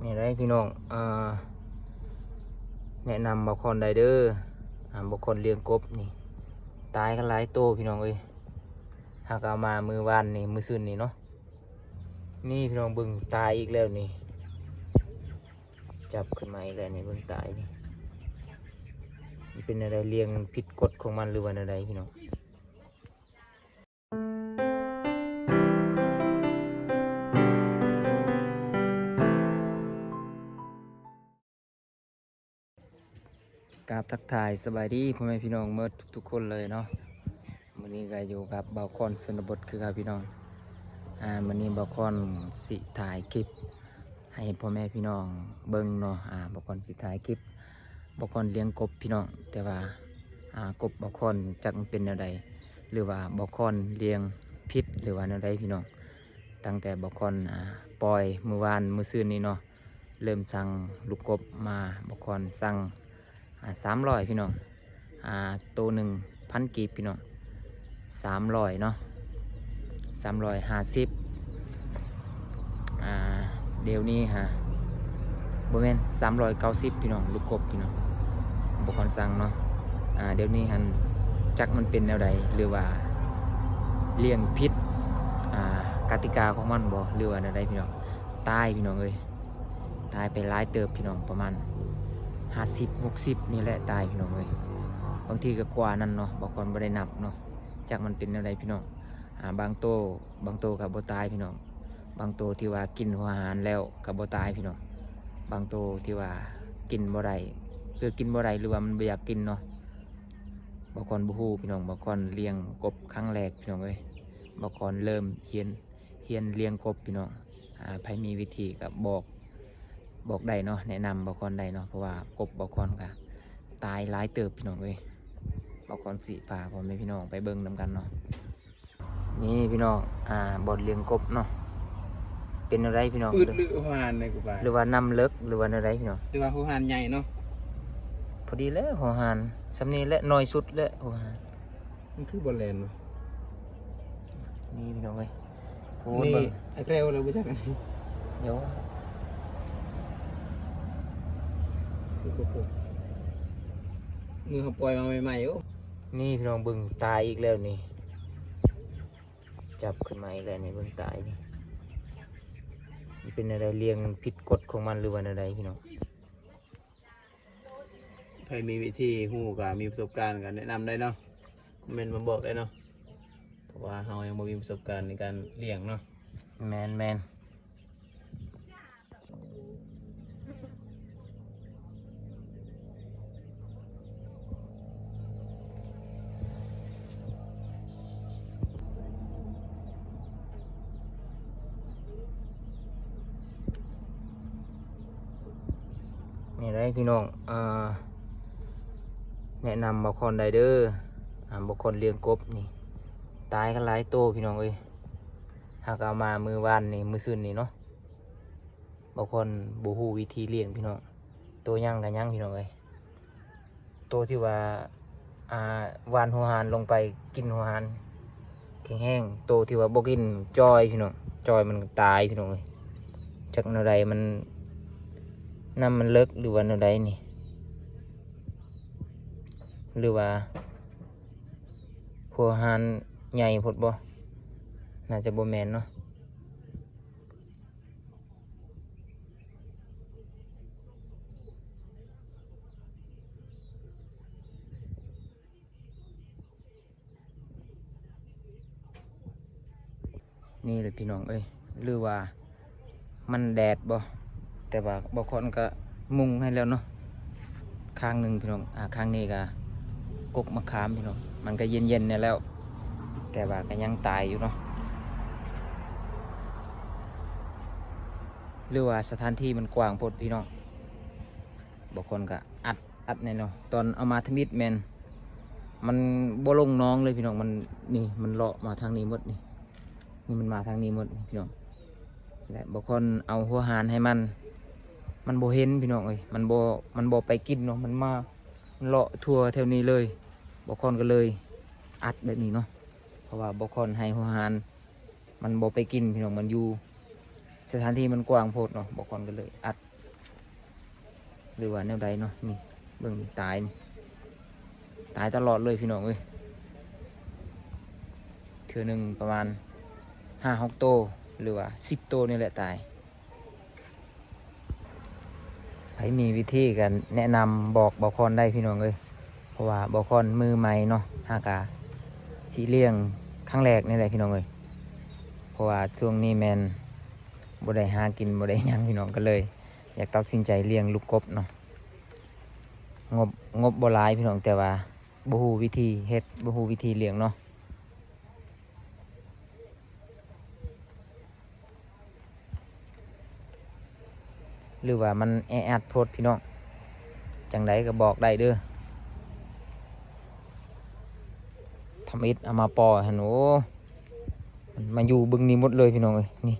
ນີ້ໄດ໋ພີ່ນ້ອງ ເອີ ແນະນຳບ່າວຄອນໄດ້ເດີ ອ່າ ບ່າວຄອນລ້ຽງກົບນີ້ ຕາຍກັນຫຼາຍໂຕພີ່ນ້ອງເອີຍ ຫາກເອົາມາມື້ວານນີ້ ມື້ຊືນນີ້ເນາະ ນີ້ພີ່ນ້ອງເບິ່ງ ຕາຍອີກແລ້ວນີ້ ຈັບຂຶ້ນມາອີກແລ້ວນີ້ ເບິ່ງຕາຍນີ້ ມັນເປັນແນວໃດ ລ້ຽງຜິດກົດຂອງມັນ ຫຼືວ່າແນວໃດພີ່ນ້ອງ? ກາບທັກທາຍສະບາຍດີພໍ່ແມ່ພີ່ນ້ອງໝົດທຸກໆຄົນເລີຍເນາະ ມື້ນີ້ກໍຢູ່ກັບບ່າວຄອນຊົນນະບົດຄືເກົ່າພີ່ນ້ອງ ອ່າ ມື້ນີ້ບ່າວຄອນຊິຖ່າຍຄລິບໃຫ້ພໍ່ແມ່ພີ່ນ້ອງເບິ່ງເນາະ ອ່າ ບ່າວຄອນຊິຖ່າຍຄລິບ ບ່າວຄອນລ້ຽງກົບພີ່ນ້ອງ ແຕ່ວ່າ ອ່າ ກົບບ່າວຄອນຈັກມັນເປັນແນວໃດ ຫຼືວ່າບ່າວຄອນລ້ຽງຜິດ ຫຼືວ່າແນວໃດພີ່ນ້ອງ ຕັ້ງແຕ່ບ່າວຄອນ ອ່າ ປ່ອຍມື້ວານມື້ຊືນນີ້ເນາະ ເລີ່ມສັ່ງລູກກົບມາ ບ່າວຄອນສັ່ງ ອ່າ ສາມຮ້ອຍພີ່ນ້ອງ ອ່າ ໂຕໜຶ່ງພັນກີບພີ່ນ້ອງ ສາມຮ້ອຍເນາະ ສາມຮ້ອຍຫ້າສິບ ອ່າ ດຽວນີ້ຫາ ບໍ່ແມ່ນ ສາມຮ້ອຍເກົ້າສິບພີ່ນ້ອງ ລູກກົບພີ່ນ້ອງ ບ່າວຄອນສັ່ງເນາະ ອ່າ ດຽວນີ້ຫັ້ນ ຈັກມັນເປັນແນວໃດ ຫຼືວ່າລ້ຽງຜິດ ອ່າ ກະຕິກາຂອງມັນບໍ່ ຫຼືວ່າແນວໃດພີ່ນ້ອງ ຕາຍພີ່ນ້ອງເອີຍ ຕາຍໄປຫຼາຍເຕີບພີ່ນ້ອງ ປະມານຫ້າສິບ ຫົກສິບນີ້ແຫຼະ ຕາຍພີ່ນ້ອງເອີຍ ບາງທີກໍກວ່ານັ້ນເນາະ ບ່າວຄອນບໍ່ໄດ້ນັບເນາະ ຈັກມັນເປັນແນວໃດພີ່ນ້ອງ ອ່າ ບາງໂຕ ບາງໂຕກໍບໍ່ຕາຍພີ່ນ້ອງ ບາງໂຕທີ່ວ່າກິນຫົວອາຫານແລ້ວກໍບໍ່ຕາຍພີ່ນ້ອງ ບາງໂຕທີ່ວ່າກິນບໍ່ໄດ້ ຄືກິນບໍ່ໄດ້ ຫຼືວ່າມັນບໍ່ຢາກກິນເນາະ ບ່າວຄອນບໍ່ຮູ້ພີ່ນ້ອງ ບ່າວຄອນລ້ຽງກົບຄັ້ງແລກພີ່ນ້ອງເອີຍ ບ່າວຄອນເລີ່ມຮຽນ ຮຽນລ້ຽງກົບພີ່ນ້ອງ ອ່າ ໃຜມີວິທີກໍບອກ ບອກໄດ້ເນາະ ແນະນຳບ່າວຄອນໄດ້ເນາະ ເພາະວ່າກົບບ່າວຄອນກໍຕາຍຫຼາຍເຕີບພີ່ນ້ອງເອີຍ ບ່າວຄອນຊິພາພໍ່ແມ່ພີ່ນ້ອງໄປເບິ່ງນຳກັນເນາະ ນີ້ພີ່ນ້ອງ ອ່າ ບ່ອນລ້ຽງກົບເນາະ ເປັນແນວໃດພີ່ນ້ອງ ປຶດ ຫຼື ຫວານເລີຍ ຫຼືວ່ານ້ຳເລິກ ຫຼືວ່າແນວໃດພີ່ນ້ອງ ຫຼືວ່າຫົວຫານໃຫຍ່ເນາະ ພໍດີແລ້ວຫົວຫານ ສ່ຳນີ້ແຫຼະ ໜ້ອຍສຸດແຫຼະຫົວຫານ ມັນຄືບໍ່ແລ່ນວະ ນີ້ພີ່ນ້ອງເອີຍ ໂອ້ ນີ້ ເບິ່ງ ອັກແລ້ວແລ້ວບໍ່ຈັກອັນນີ້ ດຽວ ຄືບໍ່ປົກ ມື້ເຮົາປ່ອຍມາໃໝ່ໆ ໂອ້ ນີ້ພີ່ນ້ອງເບິ່ງ ຕາຍອີກແລ້ວນີ້ ຈັບຂຶ້ນມາອີກແລ້ວນີ້ ເບິ່ງຕາຍນີ້ ມັນເປັນແນວໃດ ລ້ຽງຜິດກົດຂອງມັນ ຫຼືວ່າແນວໃດພີ່ນ້ອງ? ໃຜມີວິທີຮູ້ກໍມີປະສົບການກໍແນະນຳໄດ້ເນາະ ຄອມເມັນມາບອກໄດ້ເນາະ ເພາະວ່າເຮົາຍັງບໍ່ມີປະສົບການໃນການລ້ຽງເນາະ ແມ່ນໆ. ນີ້ໄດ໋ພີ່ນ້ອງ ເອີ ແນະນຳບ່າວຄອນໄດ້ເດີ ອ່າ ບ່າວຄອນລ້ຽງກົບນີ້ ຕາຍກັນຫຼາຍໂຕພີ່ນ້ອງເອີຍ ຫາກເອົາມາມື້ວານນີ້ ມື້ຊືນນີ້ເນາະ ບ່າວຄອນບໍ່ຮູ້ວິທີລ້ຽງພີ່ນ້ອງ ໂຕຍັງກໍຍັງພີ່ນ້ອງເອີຍ ໂຕທີ່ວ່າ ອ່າ ຫວ່ານຫົວຫານລົງໄປ ກິນຫົວຫານແຂງແຮງ ໂຕທີ່ວ່າບໍ່ກິນຈ່ອຍພີ່ນ້ອງ ຈ່ອຍມັນກໍຕາຍພີ່ນ້ອງເອີຍ ຈັກແນວໃດ ມັນ ນ້ຳມັນເລິກ ຫຼືວ່າແນວໃດນີ້ ຫຼືວ່າຫົວຫານໃຫຍ່ໂພດບໍ່ ໜ້າຈະບໍ່ແມ່ນເນາະ. ນີ້ແຫຼະພີ່ນ້ອງເອີຍ ຫຼືວ່າມັນແດດບໍ່ ແຕ່ວ່າບ່າວຄອນກໍມຸງໃຫ້ແລ້ວເນາະ ຂ້າງໜຶ່ງພີ່ນ້ອງ ອ່າ ຂ້າງນີ້ກໍກົກມະຂາມພີ່ນ້ອງ ມັນກໍເຢັນໆແດ່ແລ້ວ ແຕ່ວ່າກໍຍັງຕາຍຢູ່ເນາະ ຫຼືວ່າສະຖານທີ່ມັນກວ້າງໂພດພີ່ນ້ອງ ບ່າວຄອນກໍອັດ ອັດແນ່ເນາະ ຕອນເອົາມາທຳອິດແມ່ນ ມັນບໍ່ລົງໜອງເລີຍພີ່ນ້ອງ ມັນ ນີ້ ມັນເລາະມາທາງນີ້ໝົດນີ້ ນີ້ມັນມາທາງນີ້ໝົດນີ້ພີ່ນ້ອງ ແລະບ່າວຄອນເອົາຫົວຫານໃຫ້ມັນ ມັນບໍ່ເຫັນພີ່ນ້ອງເອີຍ ມັນບໍ່ ມັນບໍ່ໄປກິນເນາະ ມັນມາ ມັນເລາະທົ່ວແຖວນີ້ເລີຍ ບ່າວຄອນກໍເລີຍອັດແບບນີ້ເນາະ ເພາະວ່າບ່າວຄອນໃຫ້ຫົວຫານ ມັນບໍ່ໄປກິນພີ່ນ້ອງ ມັນຢູ່ ສະຖານທີ່ມັນກວ້າງໂພດເນາະ ບ່າວຄອນກໍເລີຍອັດ ຫຼືວ່າແນວໃດເນາະ. ນີ້ເບິ່ງນີ້ ຕາຍນີ້ ຕາຍຕະຫຼອດເລີຍພີ່ນ້ອງເອີຍ. ເທື່ອໜຶ່ງປະມານຫ້າຫົກໂຕ ຫຼືວ່າສິບໂຕນີ້ແຫຼະຕາຍ. ໃຜມີວິທີກະແນະນຳບອກບ່າວຄອນໄດ້ພີ່ນ້ອງເອີຍ ເພາະວ່າບ່າວຄອນມືໃໝ່ເນາະ ຫາກະຊິລ້ຽງຄັ້ງແລກນີ້ແຫຼະພີ່ນ້ອງເອີຍ. ເພາະວ່າຊ່ວງນີ້ແມ່ນບໍ່ໄດ້ຫາກິນ ບໍ່ໄດ້ຫຍັງພີ່ນ້ອງ ກໍເລີຍຢາກຕັດສິນໃຈລ້ຽງລູກກົບເນາະ. ງົບ ງົບບໍ່ຫຼາຍພີ່ນ້ອງ ແຕ່ວ່າບໍ່ຮູ້ວິທີເຮັດ ບໍ່ຮູ້ວິທີລ້ຽງເນາະ. ຫຼືວ່າມັນແອອັດໂພດພີ່ນ້ອງ ຈັ່ງໃດກໍບອກໄດ້ເດີ້. ທຳອິດເອົາມາປ່ອຍຫັ້ນ ໂອ້ ມັນມາຢູ່ເບິ່ງນີ້ໝົດເລີຍພີ່ນ້ອງເອີຍ. ນີ້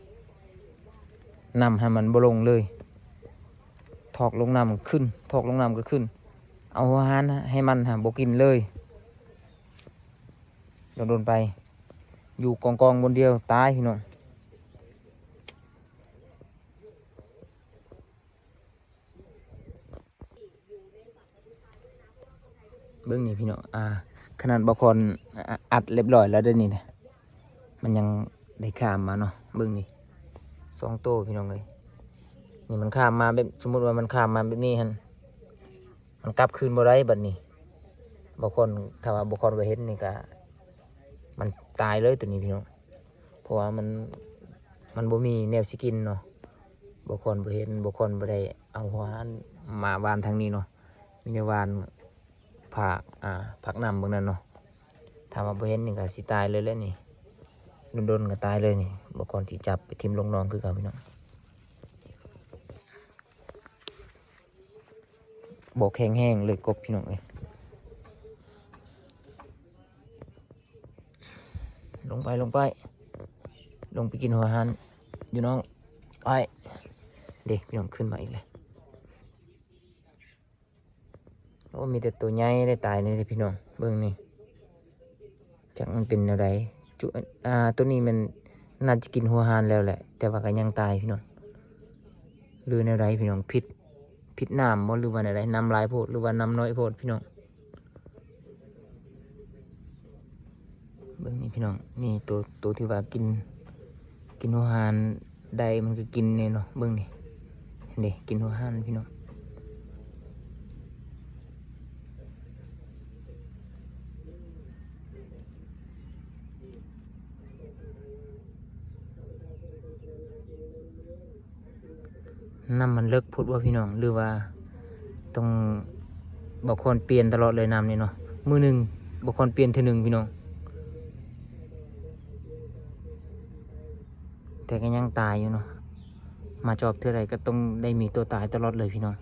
ນ້ຳຫັ້ນມັນບໍ່ລົງເລີຍ ຖອກລົງນ້ຳຂຶ້ນ ຖອກລົງນ້ຳກໍຂຶ້ນ. ເອົາຫົວຫານໃຫ້ມັນຫາບໍ່ກິນເລີຍ. ດົນໆໄປ ຢູ່ກອງໆບ່ອນດຽວຕາຍພີ່ນ້ອງ. ເບິ່ງນີ້ພີ່ນ້ອງ ອ່າ ຂະໜາດບ່າວຄອນ ອາ ອັດລຽບຮ້ອຍແລ້ວເດ້ນີ້ນະ ມັນຍັງໄດ້ຂ້າມມາເນາະ. ເບິ່ງນີ້ ສອງໂຕພີ່ນ້ອງເອີຍ. ນີ້ມັນຂ້າມມາແບບ ສົມມຸດວ່າມັນຂ້າມມາແບບນີ້ຫັ້ນ ມັນກັບຄືນບໍ່ໄດ້ບັດນີ້. ບ່າວຄອນ ຖ້າວ່າບ່າວຄອນບໍ່ເຫັນນີ້ກະ ມັນຕາຍເລີຍໂຕນີ້ພີ່ນ້ອງ ເພາະວ່າມັນ ມັນບໍ່ມີແນວຊິກິນເນາະ. ບ່າວຄອນບໍ່ເຫັນ ບ່າວຄອນບໍ່ໄດ້ເອົາຫົວຫານມາຫວ່ານທາງນີ້ເນາະ ມີແຕ່ຫວ່ານ ພາກ ອ່າ ພາກນ້ຳເບິ່ງນັ້ນເນາະ. ຖ້າວ່າບໍ່ເຫັນນີ້ກໍຊິຕາຍເລີຍແຫຼະນີ້ ດົນໆກໍຕາຍເລີຍນີ້. ບໍ່ກ່ອນຊິຈັບໄປຖິ້ມລົງໜອງຄືເກົ່າພີ່ນ້ອງ. ບໍ່ແຂງແຮງເລີຍກົບພີ່ນ້ອງເອີຍ. ລົງໄປ ລົງໄປ ລົງໄປກິນຫົວຫານຢູ່ນ້ອງ. ໄປ ເດ້ ພີ່ນ້ອງ ຂຶ້ນມາອີກແລ້ວ. ໂອ້ ມີແຕ່ໂຕໃຫຍ່ໄດ້ຕາຍນີ້ເດ້ພີ່ນ້ອງ ເບິ່ງນີ້ ຈັກມັນເປັນແນວໃດ. ຈຸ ອ່າ ໂຕນີ້ແມ່ນໜ້າຈະກິນຫົວຫານແລ້ວແຫຼະ ແຕ່ວ່າກໍຍັງຕາຍພີ່ນ້ອງ ຫຼືແນວໃດພີ່ນ້ອງ. ຜິດ ຜິດນ້ຳບໍ່ ຫຼືວ່າແນວໃດ ນ້ຳຫຼາຍໂພດ ຫຼືວ່ານ້ຳນ້ອຍໂພດພີ່ນ້ອງ. ເບິ່ງນີ້ພີ່ນ້ອງ ນີ້ໂຕ ໂຕທີ່ວ່າກິນ ກິນຫົວຫານໄດ້ ມັນກໍກິນແນ່ເນາະ. ເບິ່ງນີ້ ເຫັນເດ້ ກິນຫົວຫານພີ່ນ້ອງ. ນ້ຳມັນເລິກໂພດບໍ່ພີ່ນ້ອງ ຫຼືວ່າຕ້ອງ ບ່າວຄອນປ່ຽນຕະຫຼອດເລີຍນ້ຳນີ້ເນາະ. ມື້ໜຶ່ງບ່າວຄອນປ່ຽນເທື່ອໜຶ່ງພີ່ນ້ອງ ແຕ່ກໍຍັງຕາຍຢູ່ເນາະ. ມາຈອບເທື່ອໃດກໍຕ້ອງໄດ້ມີຕົວຕາຍຕະຫຼອດເລີຍພີ່ນ້ອງ.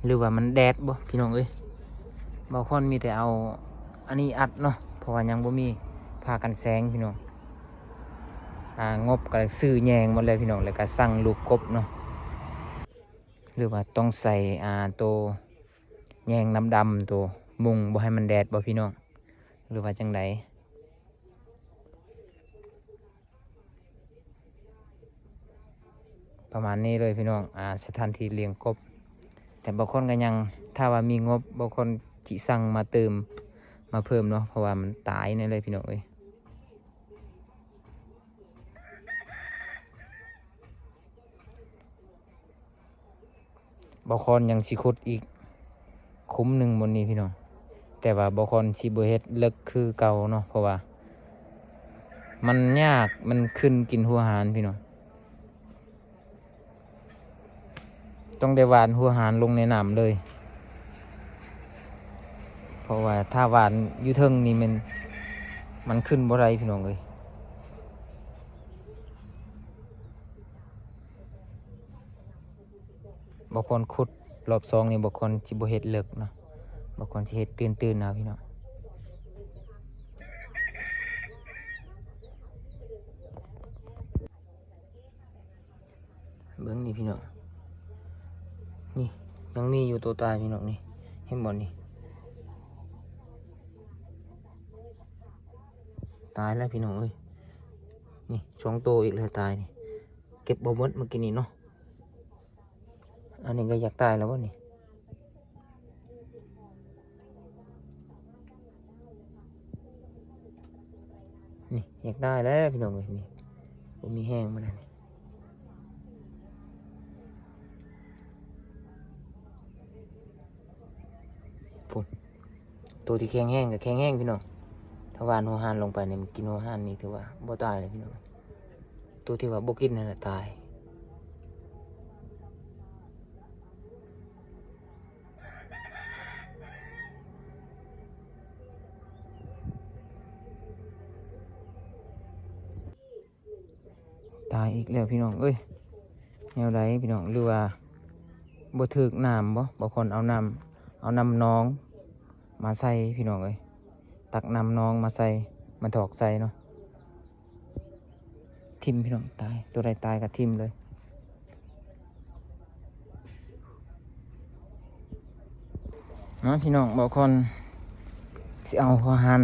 ຫຼືວ່າມັນແດດບໍ່ພີ່ນ້ອງເອີຍ. ບ່າວຄອນມີແຕ່ເອົາອັນນີ້ອັດເນາະ ເພາະວ່າຍັງບໍ່ມີຜ້າກັນແສງພີ່ນ້ອງ. ອ່າ ງົບກໍຊື້ແຍງໝົດແລ້ວພີ່ນ້ອງ ແລ້ວກໍສັ່ງລູກກົບເນາະ. ຫຼືວ່າຕ້ອງໃສ່ ອ່າ ໂຕແຍງດຳໆ ໂຕມຸງບໍ່ໃຫ້ມັນແດດບໍ່ພີ່ນ້ອງ ຫຼືວ່າຈັ່ງໃດ? ປະມານນີ້ເລີຍພີ່ນ້ອງ ອ່າ ສະຖານທີ່ລ້ຽງກົບ. ແຕ່ບາງຄົນກໍຍັງ ຖ້າວ່າມີງົບ ບາງຄົນຊິສັ່ງມາເຕີມ ມາເພີ່ມເນາະ ເພາະວ່າມັນຕາຍແນ່ເລີຍພີ່ນ້ອງເອີຍ. ບ່າວຄອນຍັງຊິຂຸດອີກຂຸມໜຶ່ງບ່ອນນີ້ພີ່ນ້ອງ ແຕ່ວ່າບ່າວຄອນຊິບໍ່ເຮັດເລິກຄືເກົ່າເນາະ ເພາະວ່າມັນຍາກ ມັນຂຶ້ນກິນຫົວຫານພີ່ນ້ອງ. ຕ້ອງໄດ້ຫວ່ານຫົວຫານລົງໃນນ້ຳເລີຍ ເພາະວ່າຖ້າຫວ່ານຢູ່ເທິງນີ້ແມ່ນ ມັນຂຶ້ນບໍ່ໄດ້ພີ່ນ້ອງເອີຍ. ບໍ່ຄວນຂຸດ ລອບສອງນີ້ບໍ່ຄວນ ຊິບໍ່ເຮັດເລິກເນາະ ບໍ່ຄວນຊິເຮັດຕື້ນໆເອົາພີ່ນ້ອງ. ເບິ່ງນີ້ພີ່ນ້ອງ ນີ້ຍັງມີຢູ່ໂຕຕາຍພີ່ນ້ອງ ນີ້ເຫັນບໍ່ນີ້ ຕາຍແລ້ວພີ່ນ້ອງເອີຍ. ນີ້ສອງໂຕອີກແລ້ວຕາຍນີ້ ເກັບບໍ່ໝົດມື້ກີ້ນີ້ເນາະ. ອັນນີ້ກໍຢາກຕາຍແລ້ວບໍ່ນີ້? ນີ້ຢາກຕາຍແລ້ວພີ່ນ້ອງເອີຍ. ນີ້ ບໍ່ມີແຮງມັນແລ້ວນີ້. ພຸ້ນ ໂຕທີ່ແຂງແຮງກໍແຂງແຮງພີ່ນ້ອງ. ຖ້າຫວ່ານຫົວຫານລົງໄປນີ້ ມັນກິນຫົວຫານນີ້ ຖືວ່າບໍ່ຕາຍເລີຍພີ່ນ້ອງ. ໂຕທີ່ວ່າບໍ່ກິນນັ້ນລະຕາຍ. ຕາຍອີກແລ້ວພີ່ນ້ອງເອີຍ. ແນວໃດພີ່ນ້ອງ? ຫຼືວ່າບໍ່ຖືກນ້ຳບໍ? ບາງຄົນເອົານ້ຳ ເອົານ້ຳໜອງມາໃສ່ພີ່ນ້ອງເອີຍ. ຕັກນ້ຳໜອງມາໃສ່ ມາຖອກໃສ່ເນາະ. ຖິ້ມພີ່ນ້ອງ ຕາຍ ໂຕໃດຕາຍກໍຖິ້ມເລີຍ. ມາພີ່ນ້ອງ ບ່າວຄອນຊິເອົາຫົວຫານ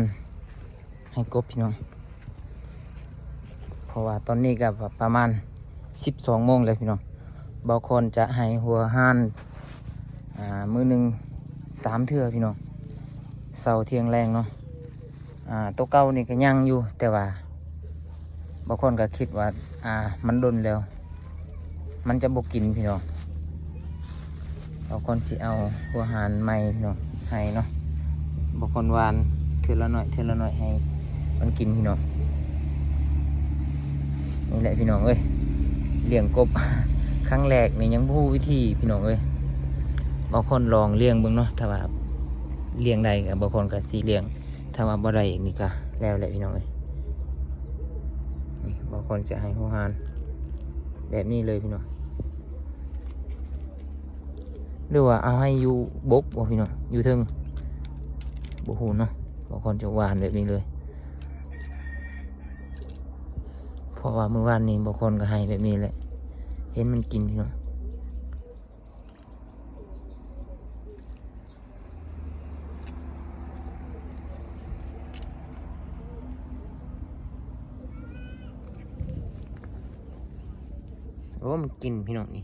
ໃຫ້ກົບພີ່ນ້ອງ ເພາະວ່າຕອນນີ້ກໍປະມານສິບສອງໂມງແລ້ວພີ່ນ້ອງ. ບ່າວຄອນຈະໃຫ້ຫົວຫານ ອ່າ ມື້ໜຶ່ງສາມເທື່ອພີ່ນ້ອງ ເຊົ້າ ທ່ຽງ ແລງເນາະ. ອ່າ ໂຕເກົ່ານີ້ກໍຍັງຢູ່ ແຕ່ວ່າບາງຄົນກໍຄິດວ່າ ອ່າ ມັນດົນແລ້ວ ມັນຈະບໍ່ກິນພີ່ນ້ອງ. ບາງຄົນຊິເອົາຫົວຫານໃໝ່ພີ່ນ້ອງໃຫ້ເນາະ. ບາງຄົນຫວ່ານເທື່ອລະໜ້ອຍ ເທື່ອລະໜ້ອຍໃຫ້ມັນກິນພີ່ນ້ອງ. ນີ້ແຫຼະພີ່ນ້ອງເອີຍ ລ້ຽງກົບຄັ້ງແລກນີ້ຍັງບໍ່ຮູ້ວິທີພີ່ນ້ອງເອີຍ. ບາງຄົນລອງລ້ຽງເບິ່ງເນາະ ຖ້າວ່າລ້ຽງໄດ້ກໍບາງຄົນກໍຊິລ້ຽງ ຖ້າວ່າບໍ່ໄດ້ນີ້ກະແລ້ວແຫຼະພີ່ນ້ອງເອີຍ. ນີ້ ບ່າວຄອນຈະໃຫ້ຫົວຫານແບບນີ້ເລີຍພີ່ນ້ອງ ຫຼືວ່າເອົາໃຫ້ຢູ່ບົກບໍ່ພີ່ນ້ອງ ຢູ່ເທິງ ບໍ່ຮູ້ເນາະ. ບ່າວຄອນຈະຫວ່ານແບບນີ້ເລີຍ ເພາະວ່າມື້ວານນີ້ບ່າວຄອນກໍໃຫ້ແບບນີ້ແຫຼະ ເຫັນມັນກິນພີ່ນ້ອງ. ໂອ້ ມັນກິນພີ່ນ້ອງນີ້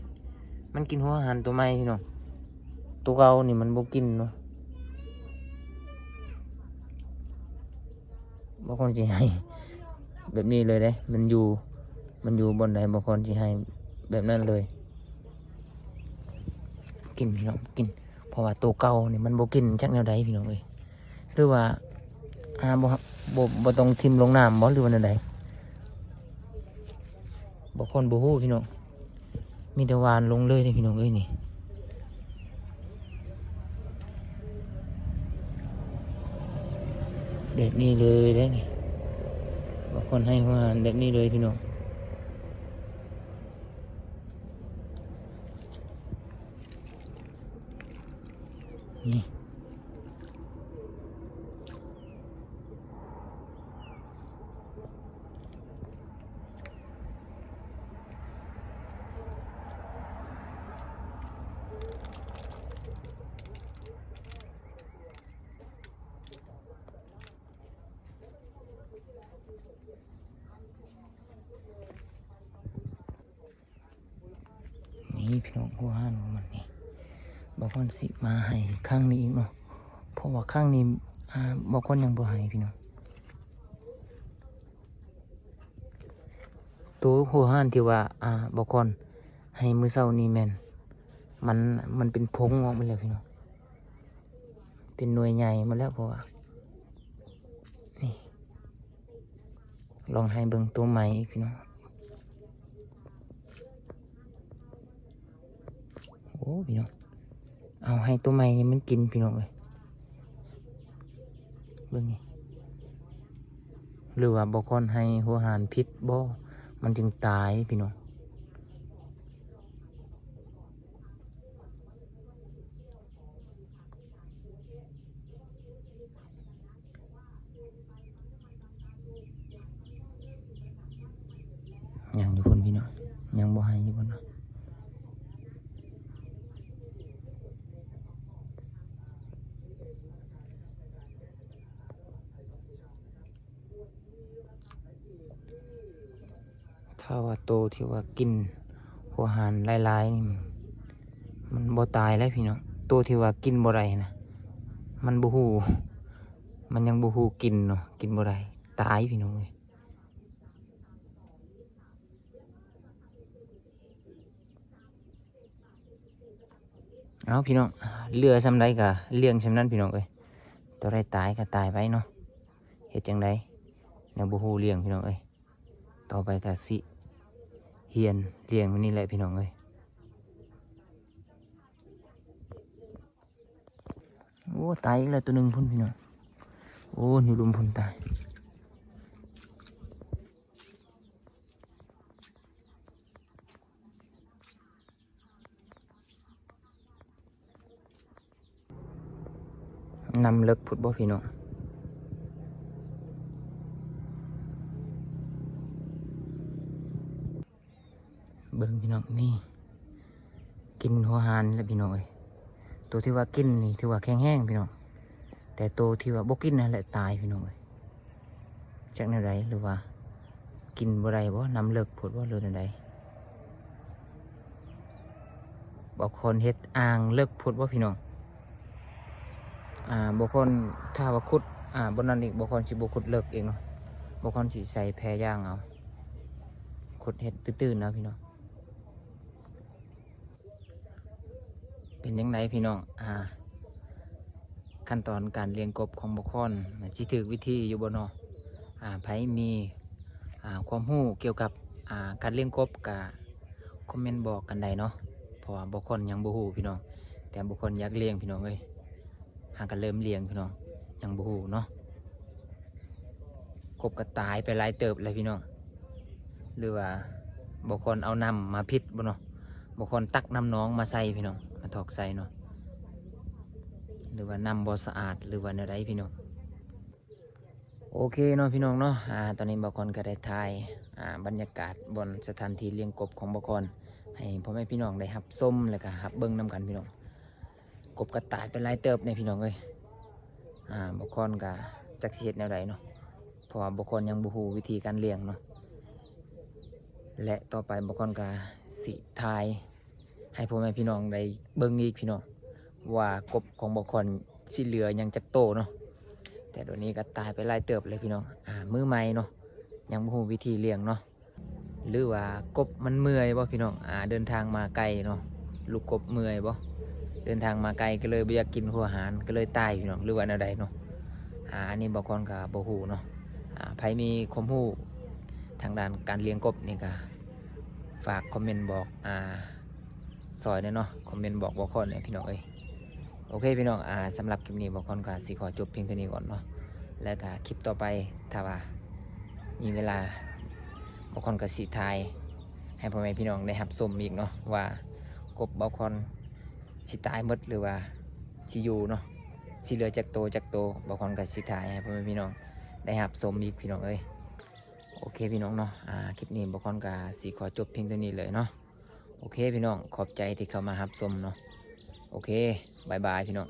ມັນກິນຫົວຫານໂຕໃໝ່ພີ່ນ້ອງ. ໂຕເກົ່ານີ້ມັນບໍ່ກິນເນາະ. ບໍ່ຄວນຊິໃຫ້ແບບນີ້ເລີຍເດ້ ມັນຢູ່ ມັນຢູ່ບ່ອນໃດບໍ່ຄວນຊິໃຫ້ແບບນັ້ນເລີຍ. ກິນພີ່ນ້ອງກິນ ເພາະວ່າໂຕເກົ່ານີ້ມັນບໍ່ກິນຈັກແນວໃດພີ່ນ້ອງເອີຍ. ຫຼືວ່າ ອ່າ ບໍ່ ບໍ່ ບໍ່ຕ້ອງຖິ້ມລົງນ້ຳບໍ່ ຫຼືວ່າແນວໃດ? ບໍ່ຄວນບໍ່ຮູ້ພີ່ນ້ອງ. ມີແຕ່ຫວ່ານລົງເລີຍເດ້ພີ່ນ້ອງເອີຍນີ້ ແບບນີ້ເລີຍເດ້ນີ້. ບາງຄົນໃຫ້ອາຫານແບບນີ້ເລີຍພີ່ນ້ອງນີ້. ນີ້ພີ່ນ້ອງ ຫົວຫານຂອງມັນນີ້ ບ່າວຄອນຊິມາໃຫ້ຄັ້ງນີ້ອີກເນາະ ເພາະວ່າຄັ້ງນີ້ ອ່າ ບ່າວຄອນຍັງບໍ່ໃຫ້ພີ່ນ້ອງ. ໂຕຫົວຫານທີ່ວ່າ ອ່າ ບ່າວຄອນໃຫ້ມື້ເຊົ້ານີ້ແມ່ນ ມັນ ມັນເປັນຜົງອອກມາແລ້ວພີ່ນ້ອງ. ເປັນໜ່ວຍໃຫຍ່ໝົດແລ້ວ ເພາະວ່າ ນີ້ ລອງໃຫ້ເບິ່ງໂຕໃໝ່ອີກພີ່ນ້ອງ. ໂອ້ ພີ່ນ້ອງ ເອົາໃຫ້ໂຕໃໝ່ນີ້ມັນກິນພີ່ນ້ອງເອີຍ. ເບິ່ງນີ້ ຫຼືວ່າບ່າວຄອນໃຫ້ຫົວຫານຜິດບໍ່ ມັນຈຶ່ງຕາຍພີ່ນ້ອງ. ຍັງຢູ່ພຸ້ນພີ່ນ້ອງ ຍັງບໍ່ໃຫ້ຢູ່ພຸ້ນເນາະ. ຖ້າວ່າ ໂຕທີ່ວ່າກິນຫົວຫານຫຼາຍໆນີ້ ມັນບໍ່ຕາຍແລ້ວພີ່ນ້ອງ. ໂຕທີ່ວ່າກິນບໍ່ໄດ້ນະ ມັນບໍ່ຮູ້ ມັນຍັງບໍ່ຮູ້ກິນເນາະ ກິນບໍ່ໄດ້ ຕາຍພີ່ນ້ອງເອີຍ. ເອົາພີ່ນ້ອງ ເຫຼືອສ່ຳໃດກະລ້ຽງສ່ຳນັ້ນພີ່ນ້ອງເອີຍ. ໂຕໃດຕາຍກະຕາຍໄປເນາະ ເຮັດຈັ່ງໃດ ແນວບໍ່ຮູ້ລ້ຽງພີ່ນ້ອງເອີຍ. ຕໍ່ໄປກະຊິຮຽນລ້ຽງມັນນີ້ແຫຼະພີ່ນ້ອງເອີຍ. ໂອ້ ຕາຍອີກແລ້ວໂຕໜຶ່ງພຸ້ນພີ່ນ້ອງ. ໂອ້ ຢູ່ລຸ່ມພຸ້ນຕາຍ. ນ້ຳເລິກພຸ້ນບໍ່ພີ່ນ້ອງ. ເບິ່ງພີ່ນ້ອງ ນີ້ ກິນຫົວຫານແລ້ວພີ່ນ້ອງເອີຍ. ໂຕທີ່ວ່າກິນນີ້ຖືວ່າແຂງແຮງພີ່ນ້ອງ ແຕ່ໂຕທີ່ວ່າບໍ່ກິນນັ້ນແຫຼະຕາຍພີ່ນ້ອງເອີຍ. ຈັກແນວໃດ ຫຼືວ່າກິນບໍ່ໄດ້ບໍ່ ນ້ຳເລິກໂພດບໍ່ ຫຼືແນວໃດ. ບໍ່ຄອນເຮັດອ່າງເລິກໂພດບໍ່ພີ່ນ້ອງ. ອ່າ ບໍ່ຄອນ ຖ້າວ່າຂຸດ ອ່າ ບ່ອນນັ້ນອີກ ບໍ່ຄອນຊິບໍ່ຂຸດເລິກອີກເນາະ. ບໍ່ຄອນຊິໃສ່ແພຢາງເອົາ ຂຸດເຮັດຕື້ໆເອົາພີ່ນ້ອງ. ເປັນຈັ່ງໃດພີ່ນ້ອງ ອ່າ ຂັ້ນຕອນການລ້ຽງກົບຂອງບໍ່ຄອນ ຊິຖືກວິທີຢູ່ບໍ່ເນາະ? ອ່າ ໃຜມີ ອ່າ ຄວາມຮູ້ກ່ຽວກັບ ອ່າ ການລ້ຽງກົບກະຄອມເມັນບອກກັນໄດ້ເນາະ ເພາະວ່າບໍ່ຄອນຍັງບໍ່ຮູ້ພີ່ນ້ອງ. ແຕ່ບໍ່ຄອນຢາກລ້ຽງພີ່ນ້ອງເອີຍ ຫາກະເລີ່ມລ້ຽງພີ່ນ້ອງ ຍັງບໍ່ຮູ້ເນາະ. ກົບກະຕາຍໄປຫຼາຍເຕີບແລ້ວພີ່ນ້ອງ ຫຼືວ່າບໍ່ຄອນເອົານ້ຳມາຜິດບໍ່ເນາະ ບໍ່ຄອນຕັກນ້ຳໜອງມາໃສ່ພີ່ນ້ອງ ມາຖອກໃສ່ເນາະ ຫຼືວ່ານ້ຳບໍ່ສະອາດ ຫຼືວ່າແນວໃດພີ່ນ້ອງ. ໂອເຄເນາະພີ່ນ້ອງເນາະ ອ່າ ຕອນນີ້ບໍ່ຄອນກະໄດ້ຖ່າຍ ອ່າ ບັນຍາກາດບ່ອນສະຖານທີ່ລ້ຽງກົບຂອງບໍ່ຄອນ ໃຫ້ພໍ່ແມ່ພີ່ນ້ອງໄດ້ຮັບຊົມ ແລະກະຮັບເບິ່ງນຳກັນພີ່ນ້ອງ. ກົບກະຕາຍໄປຫຼາຍເຕີບແດ່ພີ່ນ້ອງເອີຍ. ອ່າ ບໍ່ຄອນກະຈັກຊິເຮັດແນວໃດເນາະ ເພາະວ່າບໍ່ຄອນຍັງບໍ່ຮູ້ວິທີການລ້ຽງເນາະ ແລະຕໍ່ໄປບໍ່ຄອນກະຊິຖ່າຍໃຫ້ພໍ່ແມ່ພີ່ນ້ອງໄດ້ເບິ່ງອີກພີ່ນ້ອງ ວ່າກົບຂອງບໍ່ຄອນຊິເຫຼືອຍັງຈັກໂຕເນາະ. ແຕ່ດຽວນີ້ກະຕາຍໄປຫຼາຍເຕີບແລ້ວພີ່ນ້ອງ ອ່າ ມືໃໝ່ເນາະ ຍັງບໍ່ຮູ້ວິທີລ້ຽງເນາະ. ຫຼືວ່າກົບມັນເມື່ອຍບໍ່ພີ່ນ້ອງ ອ່າ ເດີນທາງມາໄກເນາະ ລູກກົບເມື່ອຍບໍ່ ເດີນທາງມາໄກ ກະເລີຍບໍ່ຢາກກິນຫົວຫານ ກະເລີຍຕາຍພີ່ນ້ອງ ຫຼືວ່າແນວໃດເນາະ. ອ່າ ອັນນີ້ບໍ່ຄອນກະບໍ່ຮູ້ເນາະ ອ່າ ໃຜມີຄວາມຮູ້ທາງດ້ານການລ້ຽງກົບນີ້ກະຝາກຄອມເມັນບອກ ອ່າ ຊ່ອຍແດ່ເນາະ ຄອມເມັນບອກບໍ່ຄອນແດ່ພີ່ນ້ອງເອີຍ. ໂອເຄພີ່ນ້ອງ ອ່າ ສຳລັບຄລິບນີ້ບໍ່ຄອນກະຊິຂໍຈົບພຽງເທົ່ານີ້ກ່ອນເນາະ ແລະກະຄລິບຕໍ່ໄປ ຖ້າວ່າມີເວລາ ບໍ່ຄອນກະຊິຖ່າຍໃຫ້ພໍ່ແມ່ພີ່ນ້ອງໄດ້ຮັບຊົມອີກເນາະ ວ່າກົບບໍ່ຄອນຊິຕາຍໝົດ ຫຼືວ່າຊິຢູ່ເນາະ ຊິເຫຼືອຈັກໂຕຈັກໂຕ ບໍ່ຄອນກະຊິຖ່າຍໃຫ້ພໍ່ແມ່ພີ່ນ້ອງໄດ້ຮັບຊົມອີກພີ່ນ້ອງເອີຍ. ໂອເຄພີ່ນ້ອງເນາະ ອ່າ ຄລິບນີ້ບໍ່ຄອນກະຊິຂໍຈົບພຽງເທົ່ານີ້ເລີຍເນາະ. ໂອເຄພີ່ນ້ອງ ຂອບໃຈທີ່ເຂົ້າມາຮັບຊົມເນາະ. ໂອເຄ ບາຍບາຍພີ່ນ້ອງ.